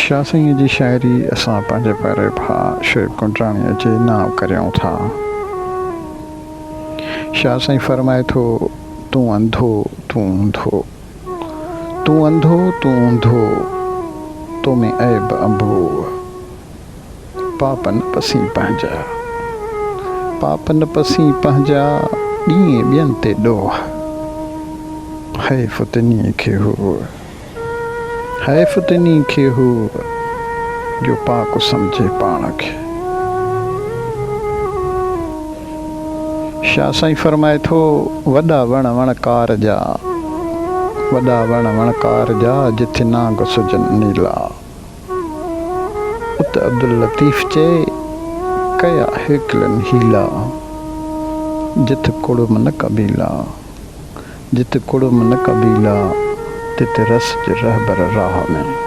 شاهه سائينء جي شاعري اسان پنهنجي پياري ڀاء شعيب ڪنڊراڻيء جي نانء ڪريون ٿا. شاهه سائين فرمائي ٿو، تون انڌو، تون اونڌو. تون انڌو، تون اونڌو، تو ۾ عيب انبوهه. پاپ نه پسين پنهنجا. پاپ نه پسين پنهنجا، ڏينء ٻين تي ڏوهه. حيف تنهي کي هوء. حيف تنهي کي هو، جو پاڪ سمجهي پاڻ کي. شاهه سائين فرمائي ٿو، وڏا وڻ وڻڪار جا، وڏا وڻ وڻڪار جا، جت نانگ سجن نيلا. ات عبداللطيف چئي، ڪيا هيڪلن حيلا، جت ڪڙم نه قبيلا. جت ڪڙم نه قبيلا، تت رسج رهبر راهه ۾.